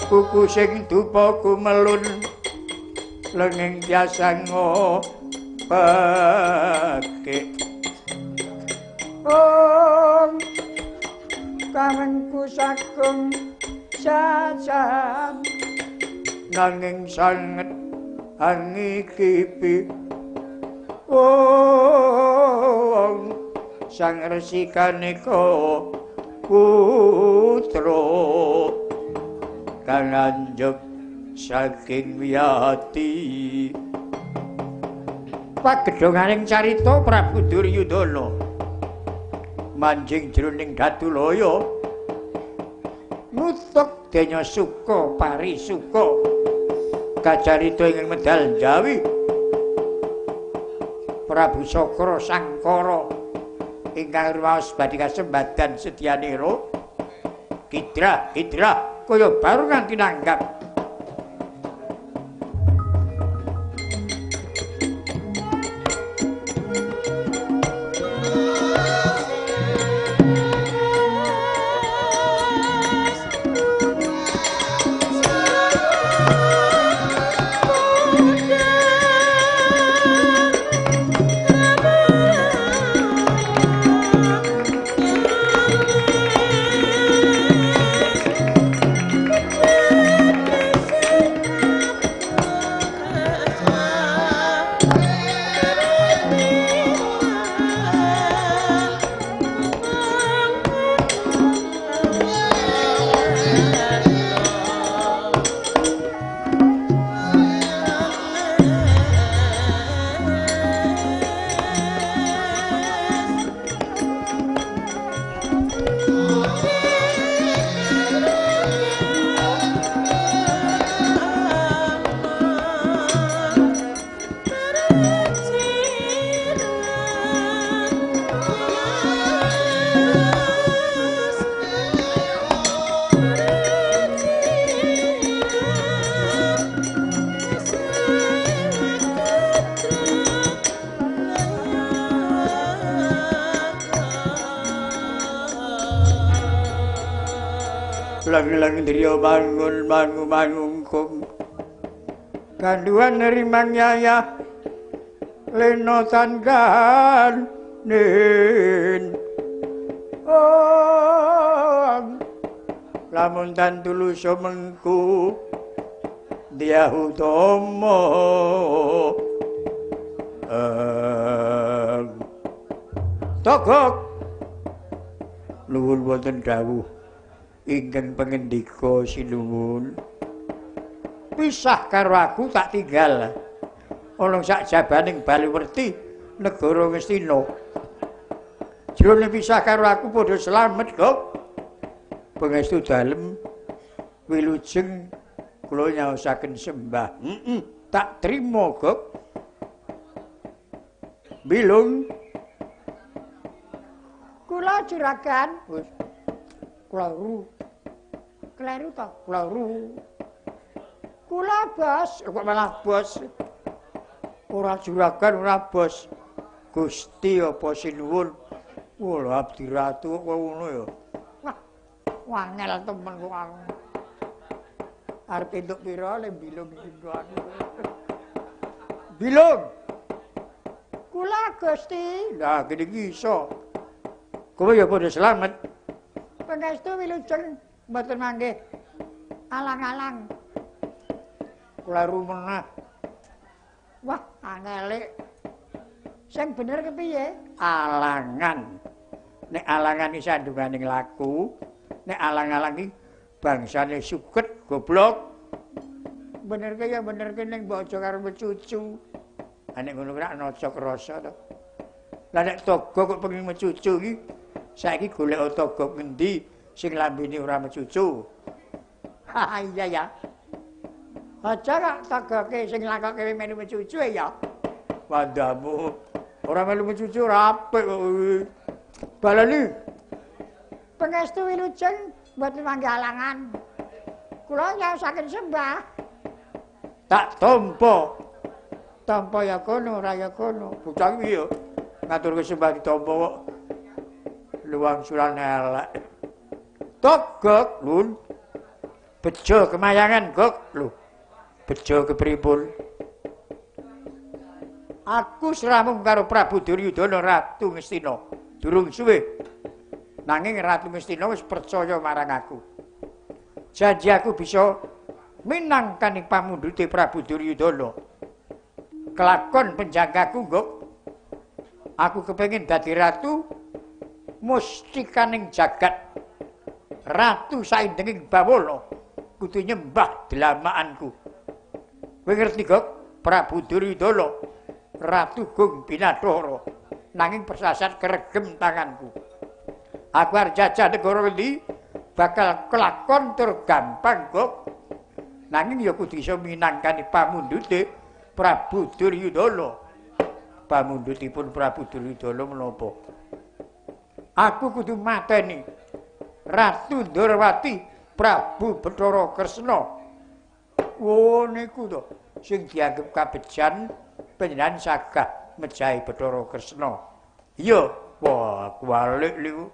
Kuku sing dupa kumelun lenging tiasa ngopeke. Om karengku sagung jajan nanging sanget angikipi. Om sang resi kaneka putra kang anjep saking wiyati. Pagedhonganing carita Prabu Duryudana manjing jroning Datulaya ngutuk denya suka parisuka kacarita ing medal Jawi. Prabu Sakra Sangkara ingkang rumaos badhe kasembadan sedyanira kidrah kidrah kaya baru nganti nanggap. Lang-lang driya bangun mangu mangungkum ganduan rimang yayah lena tangganin. Om lamun tan tulus mengku dia utama. Togok nuwun wonten dawuh ingkang pangendika sinuwun. Pisah karo aku tak tinggal ana sak jabaning Baliwerti negara Ngastina. Jroning pisah karo aku padha slamet, Gok. Pangestu dalem wilujeng kula nyaosaken sembah. Heeh, tak trima, Gok. Bilung kula juragan. Wis kleru. Kleru ta? Kleru. Kula bos, kok malah bos. Ora juragan, ora bos. Gusti apa sinuwun? Wah, abdi ratu kok ngono ya. Wah, wangel temen kok aku. Arep entuk pira le bilung iki aku. Bilung. Kula Gusti. Lah kene iki iso. Kowe ya padha slamet. Pangestu wilujeng mboten mangke alang-alang. Kleru meneh. Wah, angele. Sing bener kepiye? Alangan. Nek alangan iki sandungane laku, nek alang-alang iki bangsane suket goblok. Benerke ya benerke ning mbok aja karo mecucu. Ha nek ngono kuwi nocok rasa to. Lah nek toga kok pengin mecucu iki, saiki golek toga ngendi sing lambene ora mecucu. Ha iya ya. Aja kok togake sing lakoke melu mecucu ya. Wandamu ora melu mecucu ora apik kok kuwi. Baleni. Pangestu wilujeng mboten mangke alangan. Kula nyaosaken sembah. Tak tampa. Tampa ya kono, ora ya kono. Bocah iki ya ngaturke sembah ditampa kok. Luwang suran elek. Togok lun. Bejo kemayangan, Gok. Lho, bejo kepripun? Aku sramung karo Prabu Duryudana Ratu Ngastina. Durung suwe. Nanging Ratu Ngastina wis percaya marang aku. Janji aku bisa minangkani pamundhute Prabu Duryudana. Kelakon penjagaku, Gok. Aku kepengin dadi ratu mustikaning jagat. Ratu saindenging bawana kudu nyembah dlamaanku. Kowe ngerti, Gok? Prabu Duryudana Ratu Gung Binathara nanging persasat keregem tanganku. Aku arep jajah negara ngendi bakal kelakon tur gampang, Gok. Nanging ya kudu iso minangkani pamundhute Prabu Duryudana. Pamundhutipun Prabu Duryudana menapa? Aku kudu mateni Ratu Ndorowati Prabu Bathara Kresna. Oh niku to sing dianggep kabejan panjenengan sagah mejahi Bathara Kresna. Iya, wah kuwalik niku.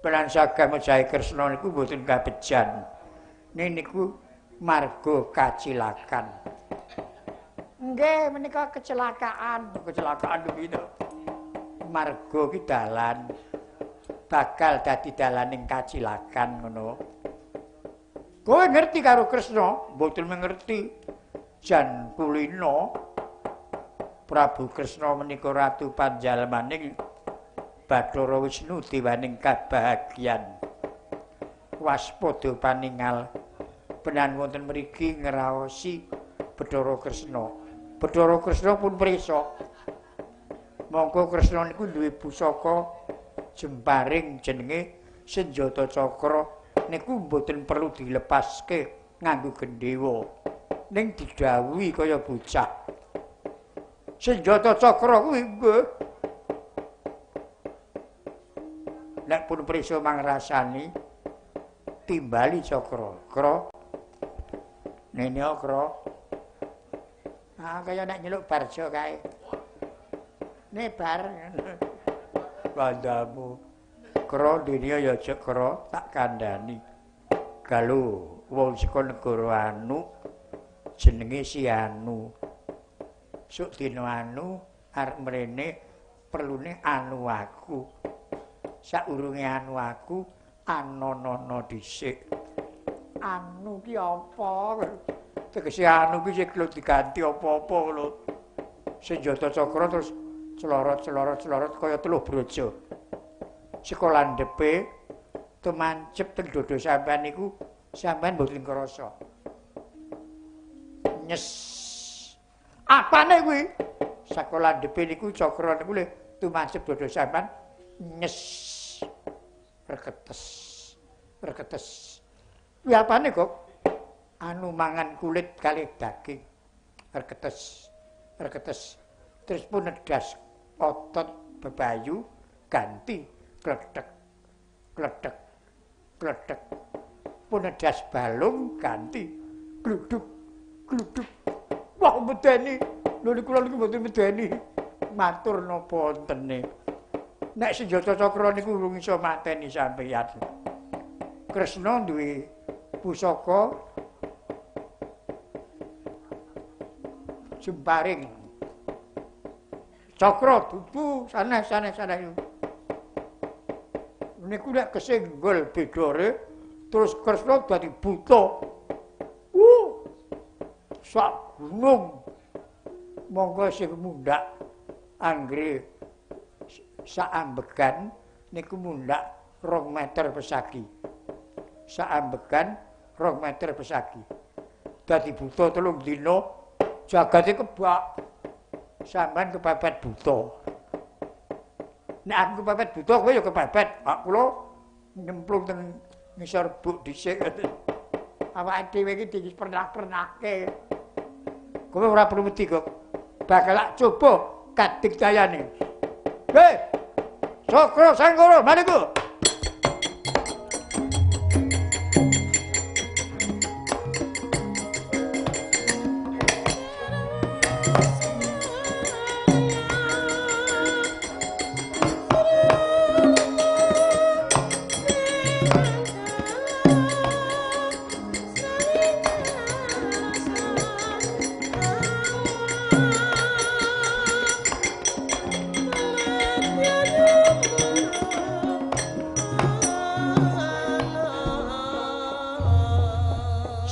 Panjenengan sagah mejahi Kresna niku mboten kabejan. Niku marga kacilakan. Nggih, menika kecelakaan, kecelakaan niku. Marga ki dalan bakal dadi dalaning kacilakan ngono. Kowe ngerti karo Kresna? Mboten mengerti. Jan kulina Prabu Kresna menika ratu panjalmaning Bathara Wisnu dewaning kabahagian. Waspada paningal penan wonten mriki ngraosi Bathara Kresna. Bathara Kresna pun prisa. Mongko Kresna niku duwe pusaka jemparing jenenge Senjata Cakra niku mboten perlu dilepaske nganggo gendhewa. Ning didhawuhi kaya bocah. Senjata Cakra kuwi nggih. Nek pun prisa mangrasani timbali cakra. Kra. Nene kra. Ah kaya nek nyeluk Barjo kae. Ne bar. Kandamu. Kra dene ya aja kra tak kandhani. Galuh wong saka negara anu jenenge si Anu. Sok dina anu arep mrene perlune anu aku. Saurunge anu aku anonono dhisik. Anu ki apa? Tegese anu ki sing diganti apa-apa lho. Senjata cakra terus celorot-celorot-celorot kaya teluh brojo. Saka landhepe tumancep teng dodo sampean niku sampean mboten krasa. Nyes. Apane kuwi? Saka landhepe niku cakra niku le tumancep dodo sampean nyes. Reketes. Reketes. Kuwi apane kok? Anu mangan kulit kalih daging. Reketes. Reketes. Terus pun nedas otot bebayu ganti kledek. Kledek. Kledek. Pun nedas balung ganti gluduk. Gluduk. Wah medeni. Lho niku kula niku mboten medeni. Matur napa wontene. Nek senjata cakra niku urung iso mateni sampeyan. Kresna duwe pusaka jemparing. Cakra dudu sanes-sanes-sanes. Niku nek kesenggol bedore terus Kresna dadi buta. Sak gunung monggo sing mundhak anggere saambegan niku mundhak 2 meter pesagi. Saambegan 2 meter pesagi. Dadi buta 3 dina jagate kebak. Sampeyan kepepet buta. Nek aku kepepet buta kowe ya kepepet. Pak kula nyemplung teng ngisor buk dhisik. Awake dhewe iki dipernah-pernahke. Kowe ora perlu wedi kok. Bakal tak coba kadigdayane. Hei! Cakra Sangkara, mariku.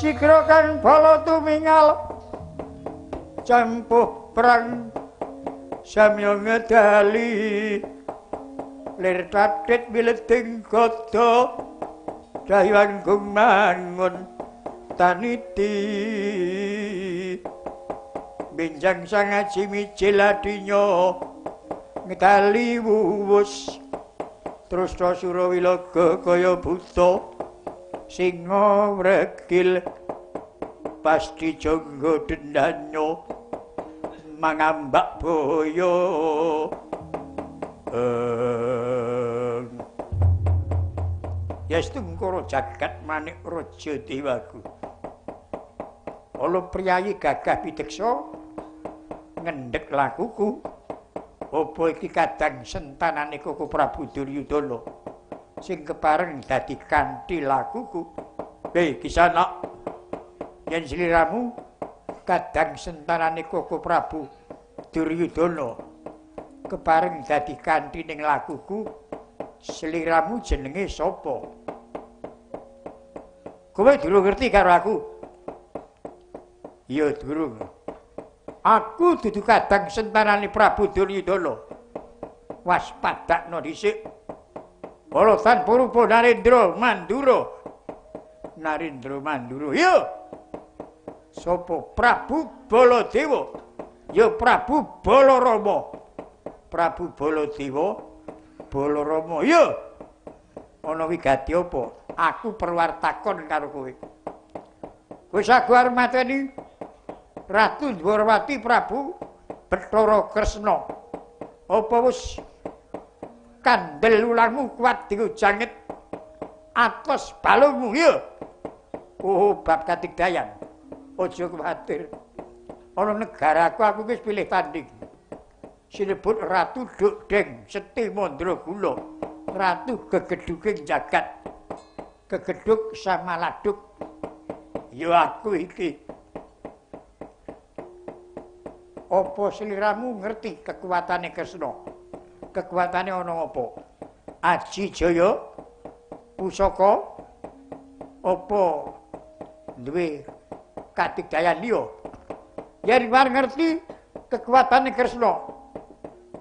Sigra kang bala tumingal campuh perang samya ngedali lir tatit wileding gada dayang gumangun taniti benjang sang aji mijil adinya ngedali wuwus terus sura wilaga kaya buta singa wregil pasti jangga dendanyo mangambak boyo. Yastu ngkara jagat manik raja dewaku. Ala priyayi gagah pideksa ngendhek lakuku. Apa iki kadang sentanane Koko Prabu Duryudana sing kepareng dadi kanthi lakuku. Hei Kisana, yen sliramu kadang sentanane Koko Prabu Duryudana kepareng dadi kanthi ning lakuku, sliramu jenenge sapa? Kowe durung ngerti karo aku? Iya durung. Aku dudu kadang sentanane Prabu Duryudana. Waspadakno dhisik. Bala tanpa rupa Narendra Mandura. Narendra Mandura. Iya. Sapa? Prabu Baladewa. Ya Prabu Balarama. Prabu Baladewa, Balarama. Iya. Ana wigati apa? Aku perlu arep takon karo kowe. Kowe sagu arep mateni Ratu Dwarawati Prabu Bathara Kresna. Apa wis kandel ulangmu kuat diujanget atos balungmu? Iya. Oh, bab katigdayan. Aja kuwatir. Ana negaraku aku wis pilih tanding. Sinebut Ratu Dukdeng Seti Mandragula, Ratu gegeduking jagat. Gegeduk sama laduk. Ya aku iki. Apa sliramu ngerti kekuatane Kresna? Kekuatane ana apa? Aji Jaya pusaka apa duwe katigdayan liya? Yen war ngerti kekuatane Kresna,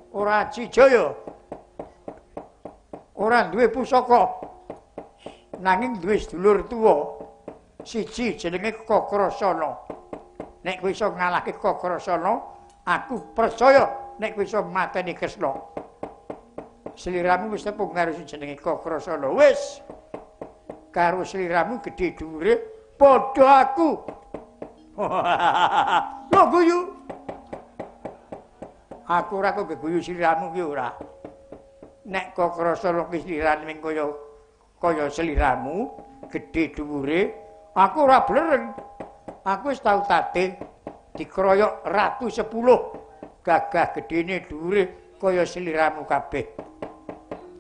ora Aji Jaya, ora duwe pusaka, nanging duwe sedulur tuwa siji jenenge Kakrasana. Nek kowe iso ngalahke Kakrasana, aku percaya nek kowe iso mateni Kresna. Sliramu wis tepung karo sing jenenge Kakrasana. Wis karo sliramu gedhe dhuwure padha aku. Lho guyu. Aku ora kok geguyu sliramu ki ora. Nek Kakrasana ki slirane ming kaya kaya sliramu gedhe dhuwure, aku ora blereng. Aku wis tau tate dikeroyok Ratu 10 gagah gedene dhuwure kaya sliramu kabeh.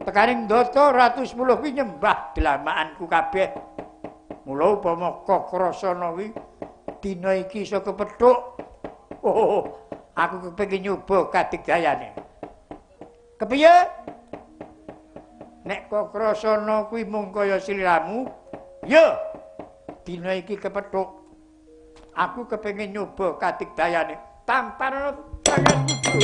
Tekaning ndata Ratu 10 kuwi nyembah dlamakanku kabeh. Mula upama Kakrasana kuwi dina iki iso kepethuk, oh, aku kepengin nyoba kadigdayane. Kepiye? Nek Kakrasana kuwi mung kaya sliramu, ya dina iki kepethuk. Aku kepengin nyoba kadigdayane. Tampar tanganku.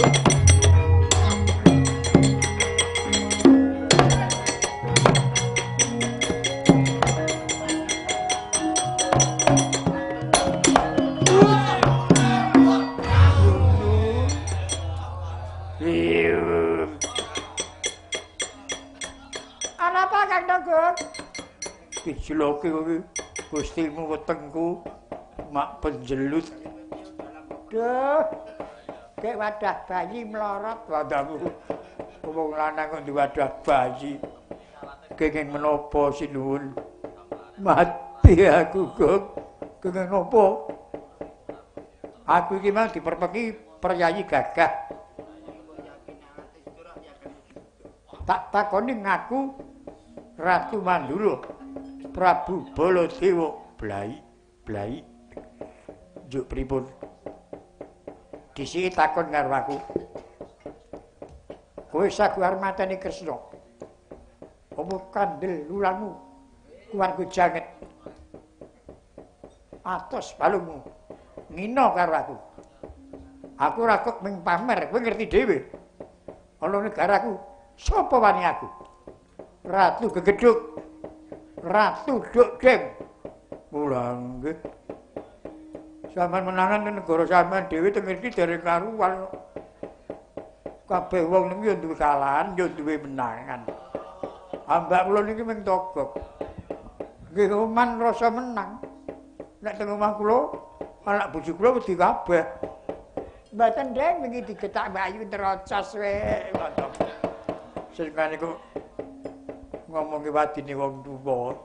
Ana apa Kang Togok? Dijeloke kowe Gustimu wetengku mak penjelut. Duh, kek wadah bayi mlorot wadahmu. Wong lanang kok duwe wadah bayi. Kenging menapa sinuwun? Mati aku, Gok. Kenging napa? Aku iki mang diperpeki priyayi gagah. Tak takoni ngaku Ratu Mandura, Prabu Baladewa. Blai, blai. Njuk pripun? Dhisiki takon karo aku. Kowe sagu arep mateni Kresna. Apa kandel lulangmu kuwarga janget? Atos balungmu. Ngino karo aku. Aku ora kok ming pamer, kowe ngerti dhewe. Ana negaraku, sapa wani aku? Ratu Gegedhug. Ratu Dukdeng. Mula nggih. Sampeyan menangan ning negara sampeyan dhewe teng ngriki dereng karuan. Kabeh wong niku ya duwe kalahan, ya duwe menangan. Ambak kula niki ming togok. Nggih oman rasa menang. Nek teng omah kula, anak bojo kula wedi kabeh. Mboten Deng, wingi digetak Mbak Ayu terocos we. Senengane kok ngomongi wadine wong tuwa.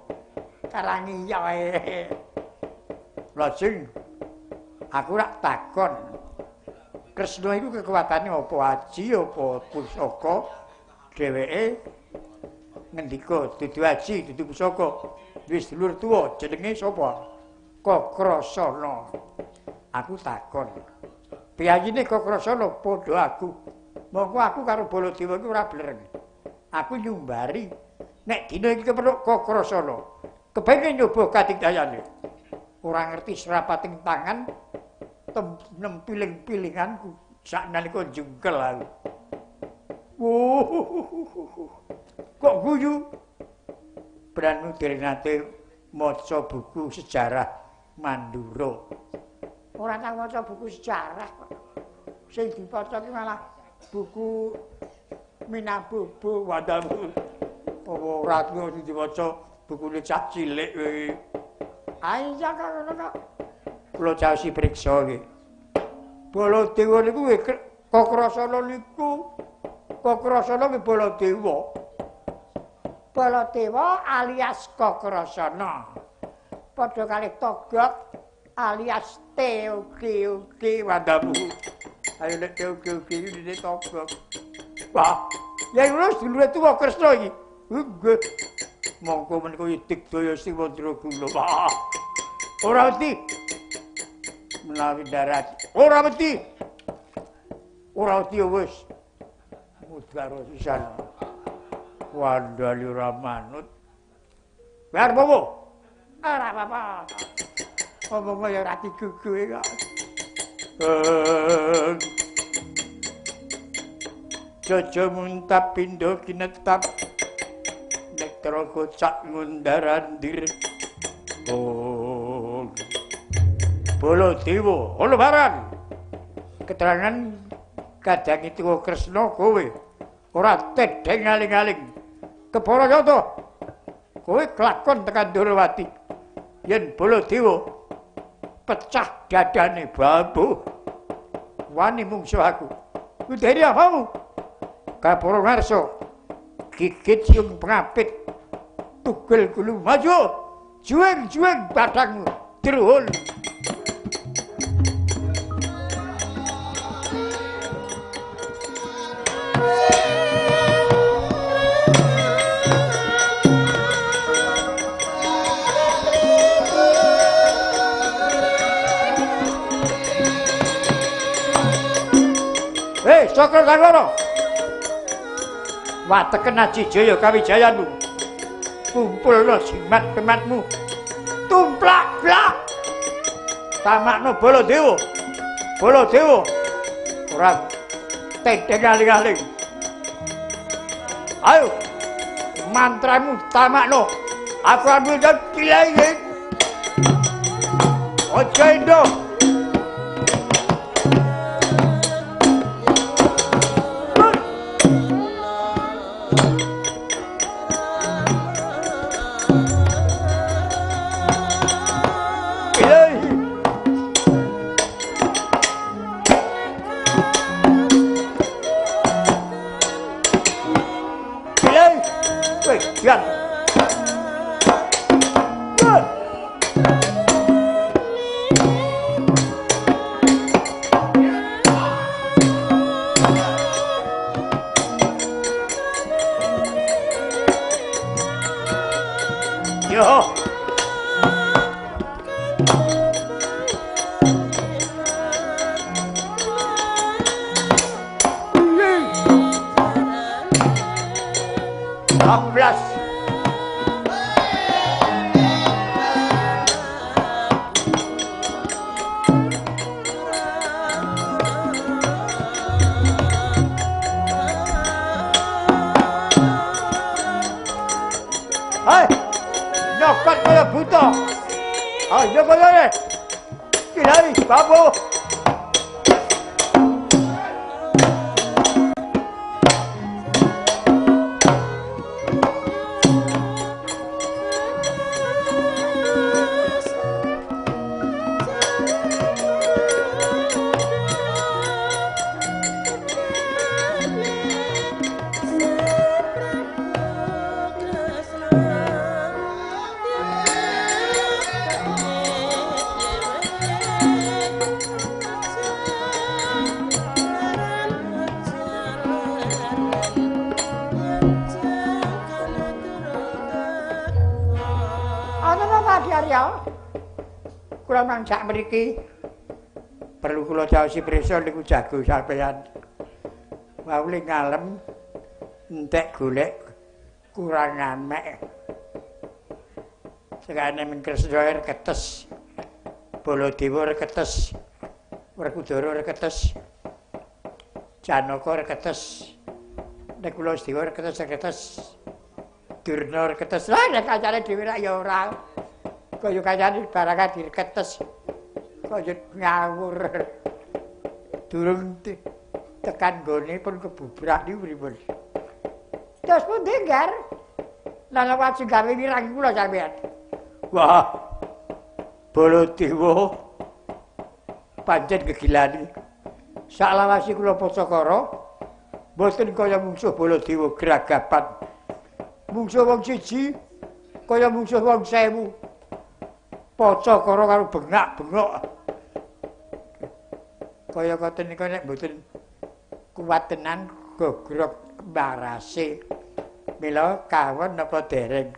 Karangi ya wae. Lajeng aku rak takon. Kresna iku kekuatane apa aji apa pusaka? Dheweke ngendika dudu aji, dudu pusaka. Wis dulur tuwa jenenge sapa? Kakrasana. Aku takon. Piyayine Kakrasana padha aku. Mongko aku karo Baladewa iku ora blereng. Aku nyumbari nek dina iki kepethuk Kakrasana. Kepengin nyoba katigdayane. Ora ngerti serapating tangan nempiling-pilinganku saknalika jungkel aku. Kok guyu? Branu dereng nate maca buku sejarah Mandura. Ora tau maca buku sejarah kok. Sing diwaca ki malah buku Minabobo wadamu. Apa ora sing diwaca bukune cah cilik kowe. Ah iya kok ngono kok. Kula caosi priksa nggih. Baladewa niku Kakrasana niku. Kakrasana nggih Baladewa. Baladewa alias Kakrasana. Padha kalih Togok alias TOGOG wadamu. Ayo nek TOGOG iki dene Togok. Wah, ya wis dulure tuwa Kresna iki. Nggih. Mongko menika digdaya Siwandraguna. Wah. Ora wedi. Menawi darat. Ora wedi. Ora wedi wis. Mudaro sisan. Wandali ora manut. Bar apa? Ora apa-apa. Omong ya ora digugu kok. Jaja muntap pindha kinetap. Netra kocak ngundarandir. Oh. Baladewa, ana barang. Keterangan kadangi tuwa Kresna kowe ora tedheng aling-aling. Kepara nyata. Kowe kelakon tekan Ndorowati. Yen Baladewa pecah dadane babu. Wani mungsuh aku. Kuderi apamu? Kapara ngarsa. Gigit siung pengapit. Tugel gulu maju. Juweng-juweng badangmu. Druhul. Hei, Cakra Sangkara. Wateken Aji Jaya kawijayanmu. Kumpulno jimat kematmu. Tumplak blak. Tamakno Baladewa. Baladewa. Ora tedheng aling-aling. Ayo. Mantramu tamakno. Aku ambil dan pilih. Aja endo. Yan. Ayo koyo. Kilai, babu. Kula mangsak mriki perlu kula caosi prisa niku jago sampeyan. Wau le ngalem entek golek kurang amek. Sekane men Kresna reketes. Baladewa reketes. Werkudara reketes. Janaka reketes. Nek kula Sedewa reketes reketes. Durna reketes. Lah nek kancane dhewe rak ya ora. Kaya kancane barang direketes kaya ngawur. Durung tekan gone pun kebubrak niku pripun. Terus pundi, Nggar? Lah wajib gawe wirang kula sampean. Wah. Baladewa pancen gegilani. Saklawase kula Pacakara mboten kaya mungsuh Baladewa gragapan. Mungsuh wong siji kaya mungsuh wong 1000. Pacakara karo bengak-bengok. Kaya ngoten niku nek mboten kuat tenan gogrok marase. Mila kawon napa dereng?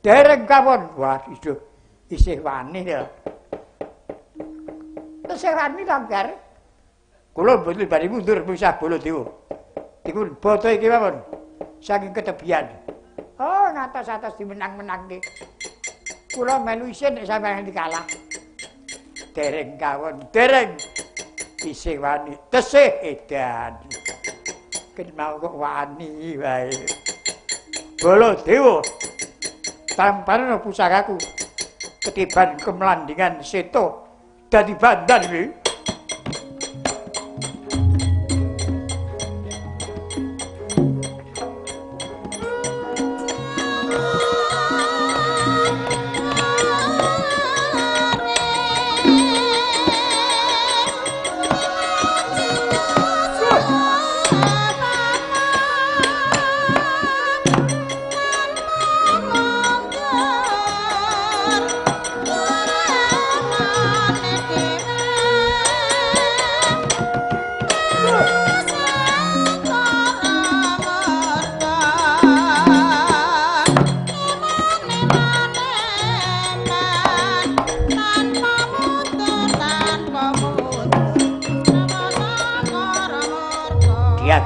Dereng kawon. Wah, isih wani ya. Isih wani ta, Nggar? Kula mboten bari mundur misah Baladewa. Dipun bata iki mawon saking ketebian. Oh, ngatos-atos dimenang-menangke. Kula melu isin nek sampeyan kalah. Dereng kawon, dereng. Isih wani, tesih edan. Ken mau kok wani wae. Baladewa, tampane pusakaku ketiban kemlandingan seto dadi bandan kuwi.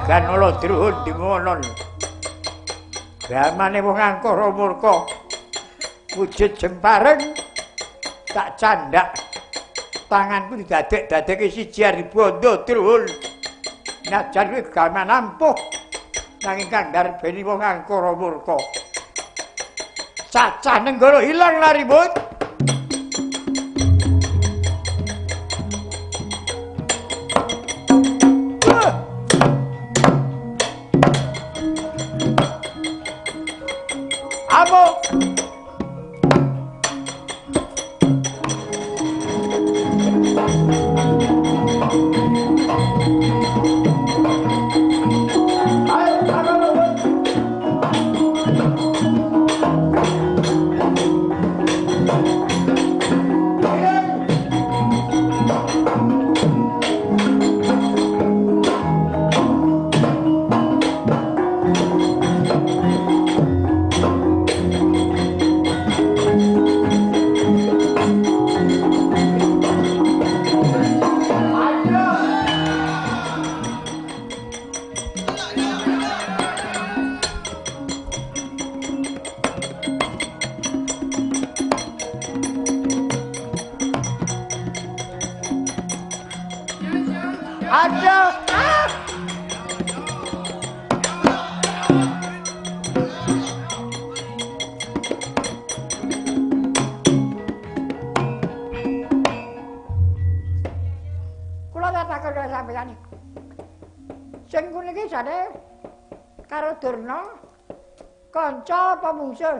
Ganala druhun dimonon. Gamane wong angkara murka. Wujud jempareng tak candhak. Tanganku didadek-dadekke siji bondo druhun. Najan kuwi gaman ampuh nanging kangdarbeni wong angkara murka. Cacah nenggala ilang lari but. Niki jane karo Durna kanca apa mungsuh?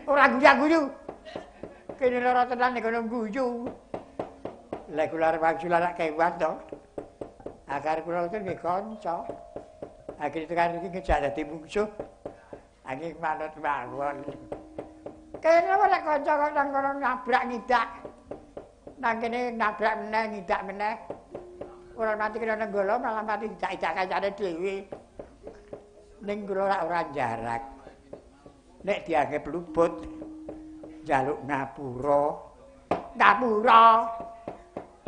Ora guyu-guyu. Kene lara tenan nek kono guyu. Lah kula arep wangsul anak kewan to. Akar kula itu nggih kanca. Akhire tekan iki ngejak dadi mungsuh. Angin manut mawon. Kene ora kanca kok nang kono nabrak ngidak. Nang kene nabrak meneh ngidak meneh. Ora mati kena nenggala malah mati idak-idak kancane dhewe. Ning kula ora jarak. Nek dianggep luput njaluk ngapura. Ngapura.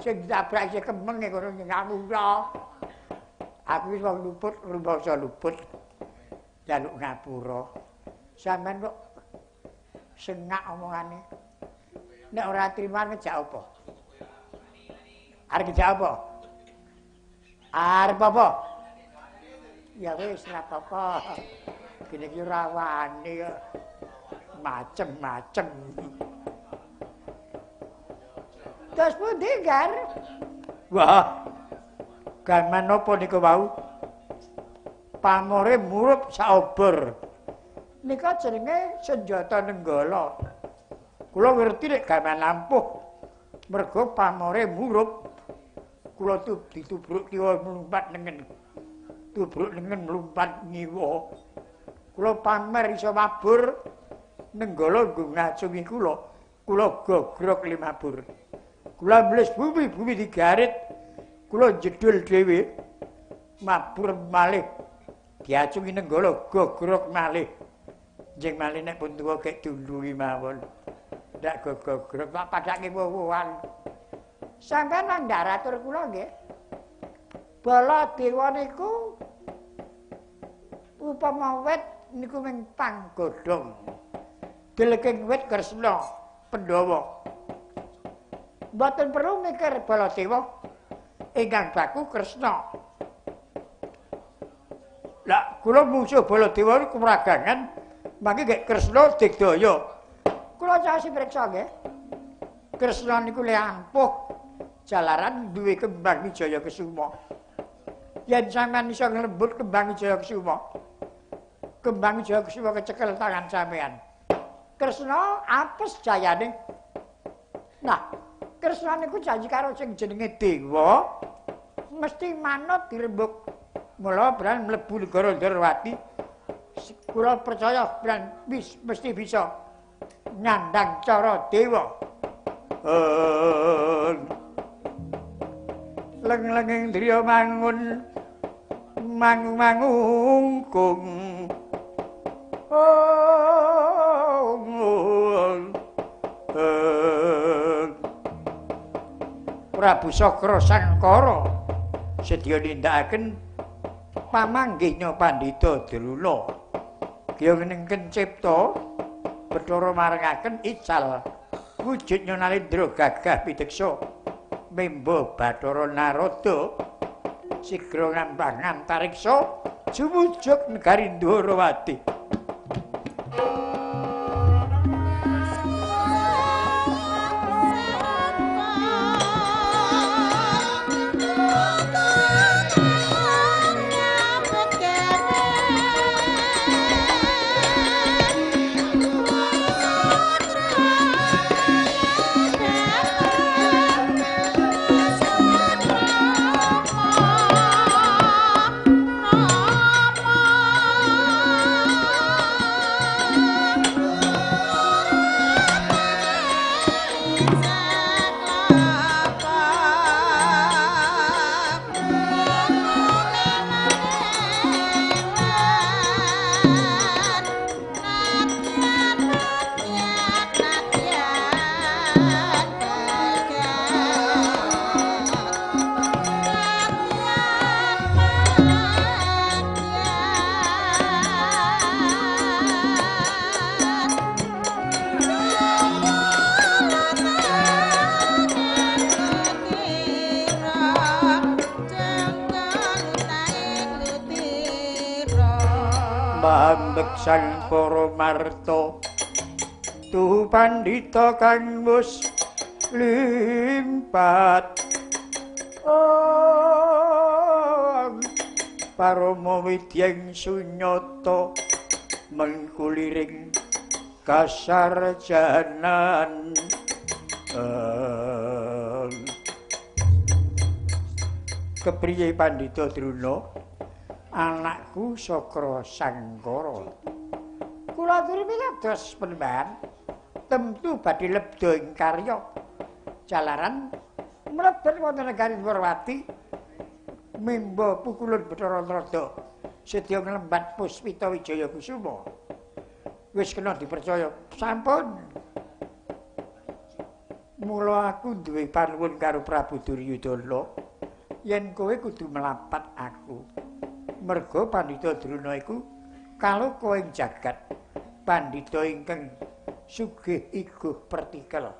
Sing ditabrak isih kemeng kono ngapura. Aku wis wong luput, rumangsa luput. Njaluk ngapura. Sampeyan kok sengak omongane. Nek ora trima ngejak apa? Arep ngejak apa? Arep apa? Ya wis ora apa-apa. Kene iki ora wani kok. Macem-macem. Terus pundi, Gar? Wah. Gaman napa niku wau? Pamore murup saobor. Nika jenenge senjata Nenggala. Kula ngerti nek gaman ampuh. Mergo pamore murup. Kula ditubruk kiwa mlumpat nengen. Tubruk nengen mlumpat ngiwa. Kula pamer iso mabur. Nenggala nggo ngacungi kula. Kula gogrok limabur. Kula mles bumi, bumi digarit. Kula jedul dhewe. Mabur malih. Diacungi Nenggala gogrok malih. Njing malih nek pun tuwa kek dulungi mawon. Ndak gogrok tak padake woh-wohan. Sampeyan nang ndaratur kula nggih. Baladewa niku upama wit niku ming panggodhong. Deleking wit Kresna Pandhawa. Mboten perlu mikir Baladewa ingkang baku Kresna. Lah kula mungsuh Baladewa niku kumragangan mangke nggih Kresna digdaya. Kula caosi priksa nggih. Kresna niku le ampuh jalaran duwe kembang Wijaya Kesuma. Yen sampeyan iso nglembut kembang Wijaya Kesuma, kembang Wijaya Kesuma kecekel tangan sampeyan. Kresna apes jayane. Nah, Kresna niku janji karo sing jenenge dewa mesti manut dirembug. Mula bran mlebu negara Ndrawati. Kula percaya bran wis mesti bisa nyandang cara dewa. Leng-lenging driya mangun mangung-mangungkung. Prabu Sakra Sangkara sedya nindakaken pamanggihnya Pandhita Drona. Kya ngenengken cipta Bathara marengaken ical wujudnya Nalendra gagah pideksa memba Bathara Narada sigra ngambang antariksa jumujuk negari Ndwarawati. Sang para marta tuhu pandhita kang wis limpat. Oh. Parama widyeng sunyata mengkuliring kasarjanan. Kepriye Pandhita Drona? Anakku Sakra Sangkara. Kula aturi pitados Panembahan, tentu badhe lebda ing karya. Jalaran mlebet wonten negari Dwarawati memba pukulun Bathara Narada sedya nglembat Puspita Wijaya Kusuma. Wis kena dipercaya sampun. Mula aku duwe panuwun karo Prabu Duryudana yen kowe kudu mlapat aku. Merga Pandhita Drona iku kaloka ing jagat, pandhita ingkang sugih iguh pertikel.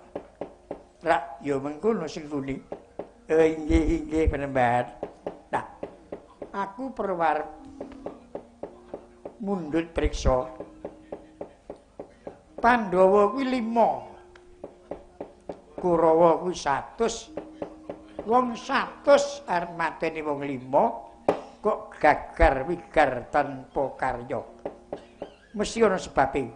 Rak ya mengkono sing kuni. Inggih inggih Panembahan. Nah, aku perlu arep mundhut priksa. Pandhawa kuwi 5. Kurawa kuwi 100. Wong 100 arep mateni wong 5 kok gagar wigar tanpa karya. Mesti ana sebabe.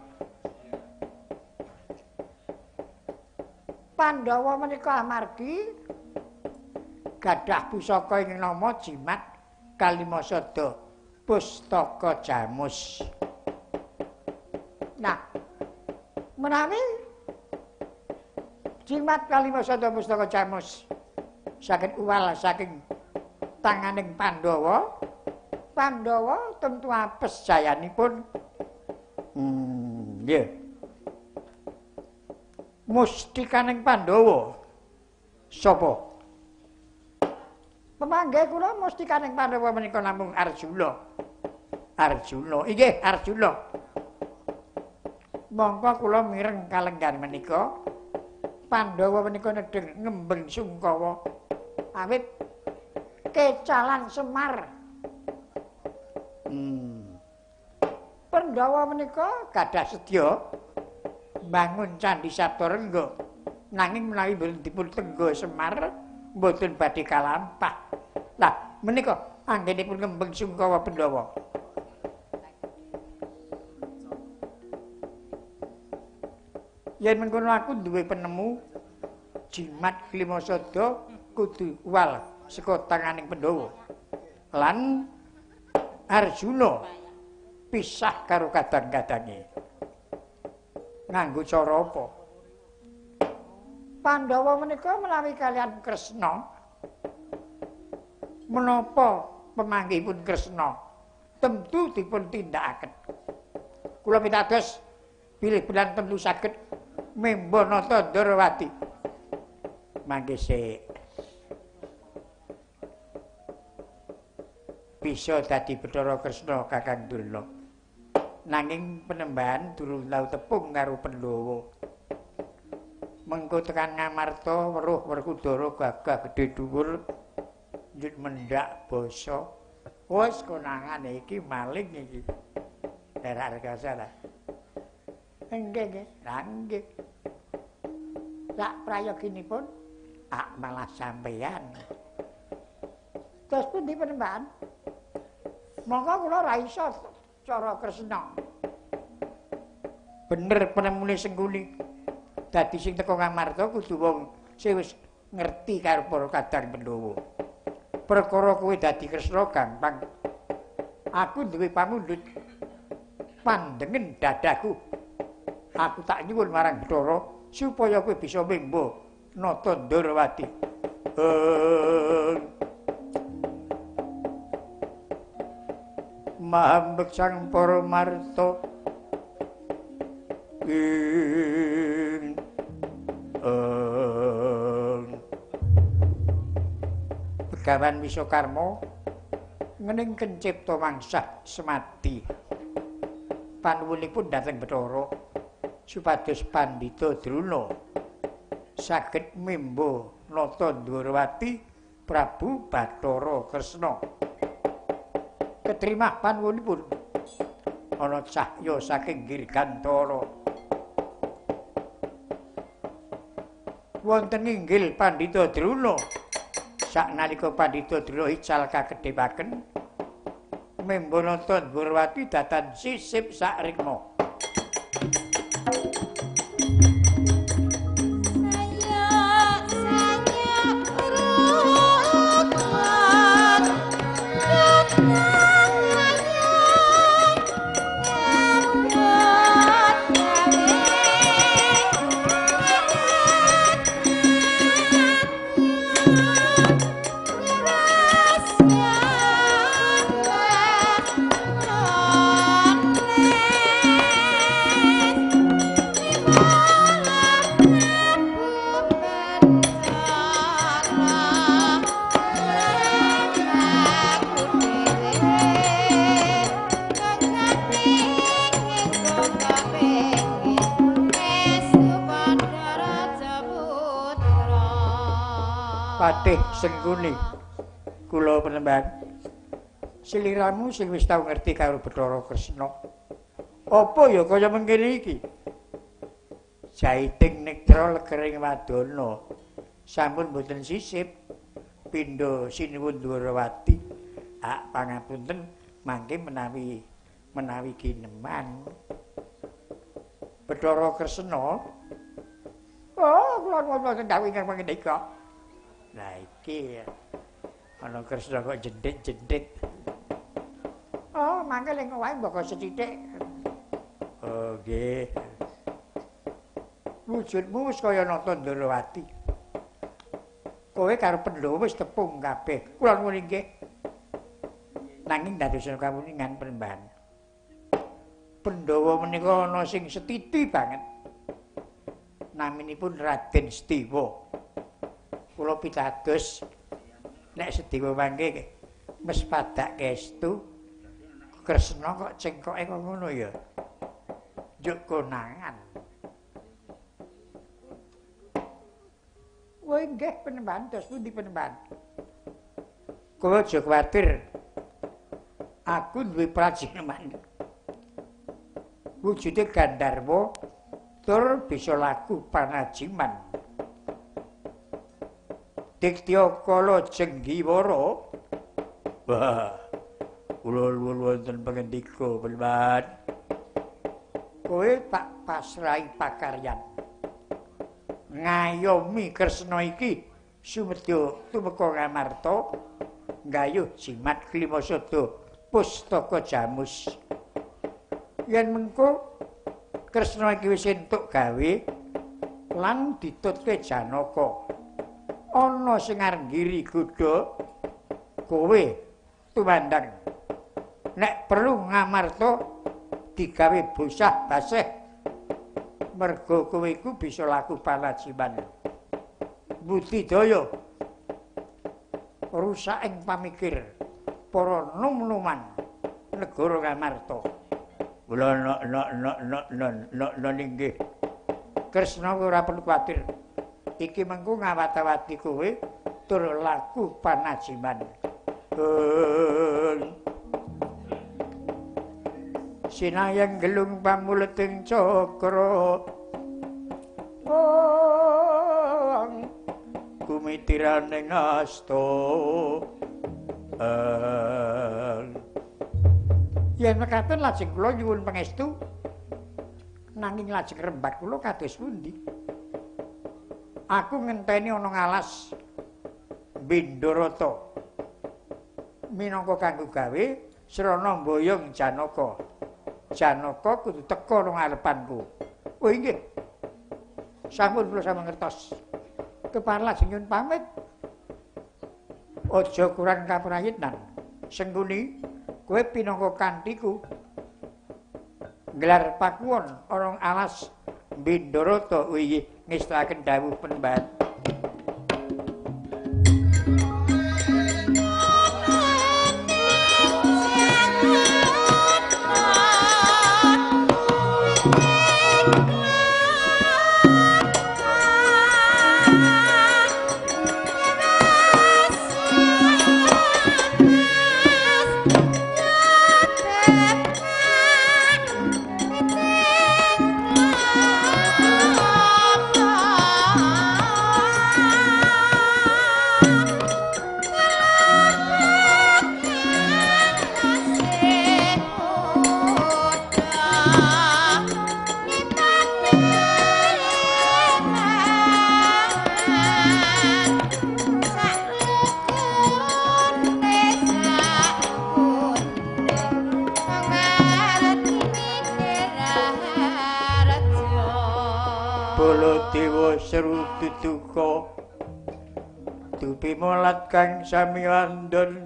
Pandhawa menika amargi gadah pusaka ing nama Jimat Kalimasada Pustaka Jamus. Nah, menawi Jimat Kalimasada Pustaka Jamus saged uwal saking tanganing Pandhawa, Pandhawa tentu apes jayanipun. Nggih. Mustikaning Pandhawa sapa? Pemanggih kula mustikaning Pandhawa menika namung Arjuna. Arjuna, inggih Arjuna. Mongko kula mireng kalenggan menika Pandhawa menika nedheng ngembeng sungkawa awit kecalan Semar. Pandhawa menika gadah sedya mbangun Candhi Saptarengga, nanging menawi mboten dipun tengga Semar mboten badhe kalampah. Lah menika anggenipun ngembeng sungkawa Pandhawa. Yen mengkono aku duwe penemu Jimat Klimasada kudu wal saka tanganing Pandhawa. Lan Arjuna pisah karo kadang-kadange. Nganggo cara apa? Pandhawa menika menawi kalian Kresna, menapa pemanggihipun Kresna tentu dipun tindakaken. Kula pitados bilih bulan tentu saged memba nata Ndrawati. Mangke sik. Bisa dadi Bathara Kresna Kakang Durna. Nanging Panembahan durung tau tepung karo Pandhawa. Mengko tekan Ngamarta weruh Werkudara gagah gedhe dhuwur njut mendhak basa. Wis konangane iki maling iki. Daerah rekasa ta. Nggih nggih, lah nggih. Sak prayoginipun ak malah sampeyan. Terus pundi Panembahan? Monggo kula ra iso cara Kresna. Bener penemune Sengkuni. Dadi sing teka Ngamarta kudu wong sing wis ngerti karo para kadang Pandhawa. Perkara kowe dadi Kresna gampang. Aku duwe pamundhut. Pandengen dadaku. Aku tak nyuwun marang Bathara supaya kowe bisa memba nata Ndrawati. Mahambek sang Paramarta ing Begawan Wisakarma ngening kencipta mangsah semati. Panuwunipun dhateng Bathara supados Pandhita Drona saged memba nata Ndrawati Prabu Bathara Kresna. Keterima panuwunipun ana cahya saking Girgantara. Wonten inggil Pandhita Drona. Saknalika Pandhita Drona ical kakedhepaken Membo nonton Dwarawati datan sisip sakrikma. Patih Sengkuni kula penemban sliramu sing wis tau ngerti karo Bathara Kresna apa ya kaya mengkene iki jaiting netra legering wadana sampun boten sisip pindha sinuwun Dwarawati hak pangapunten mangke menawi menawi gineman Bathara Kresna. Oh kula nuwun dawuh ingkang pangendika. Lah iki ana Kresna kok jendit-jendit. Oh, mangke ling wae mbok sethithik. Oh, nggih. Wujudmu wis kaya nata Ndrawati. Kowe karo Pandhawa wis tepung kabeh. Kula nuwun inggih. Nanging dadosa kawuningan Penemban. Pandhawa menika ana sing setiti banget. Naminipun Raden Setiwa. Kula pitados nek Sediwa mangke mespadake estu Kresna kok cengkoke kok ngono ya. Njuk konangan. Wah nggih Penemban, dos pundi Penemban? Kowe aja kuwatir. Aku duwe prajineman. Wujude Gandharwa tur bisa laku panajiman. Diktya kala jenggiwara. Wah, kula nuwun wonten pangendika Penemban. Kowe tak pasrahi pakaryan. Ngayomi Kresna iki sumedya tumeka Ngamarta nggayuh jimat klimasada pustaka jamus. Yen mengko Kresna iki wis entuk gawe lan ditutke Janaka. Ana sing arep nggiri godha kowe tumandang. Nek perlu Ngamarta digawe bosah baseh mergo kowe iku bisa laku panajiman. Budidaya rusak ing pamikir para nom-noman negara Ngamarta. Kula nok nok nok nok nok nok inggih. Kresna ora perlu kuwatir. Iki mengko ngawat-awati kowe tur laku panajiman. Sinayang gelung pamuleting cakra. Kumitiraning asta. Yen mekaten lajeng kula nyuwun pangestu nanging lajeng rembag kula kados pundi? Aku ngenteni ana ngalas Bindharata minangka kanggo gawe srana mboyong Janaka. Janaka kudu teka nang ngarepanku. Oh inggih. Sampun kula sampun ngertos. Kepareng lajeng nyuwun pamit. Aja kurang kaprayitnan. Sengkuni, kowe pinangka kanthiku nggelar pakuwon ana alas Bindharata. Oh inggih, ngestakaken dawuh Penemban. Ah! Baladewa seru duduka dupi molat kang sami andon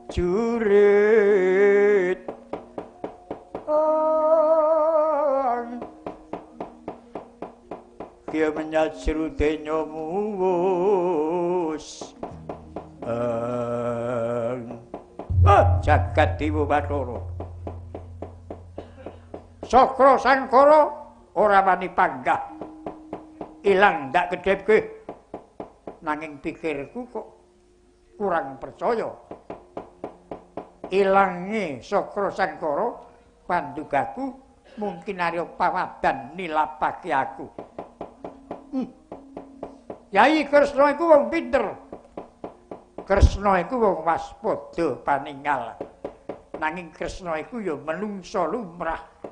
jurit. Kia menyat seru denyo muwus. Jagat Dewa Bathara. Sakra Sankara ora wani panggah. Ilang ndak kedhepke. Nanging pikirku kok kurang percaya. Ilange Sakra Sankara pandugaku mungkin Arya Pawadan nilapake aku. Yai Kresna iku wong pinter. Kresna iku wong waspada paningal. Nanging Kresna iku ya menungsa lumrah.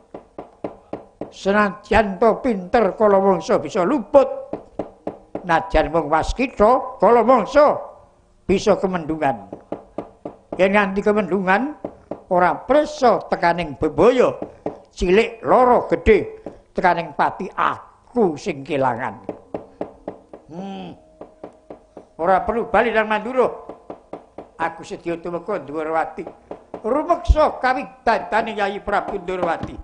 Senajan to pinter kala mangsa bisa luput. Najan wong waskita kala mangsa bisa kemendungan. Yen nganti kemendungan ora prisa tekaning bebaya cilik lara gedhe tekaning pati aku sing kelangan. Ora perlu bali nang Mandura. Aku sedya tumeka Ndwarawati. Rumeksa kawidadane Yayi Prabu Ndwarawati.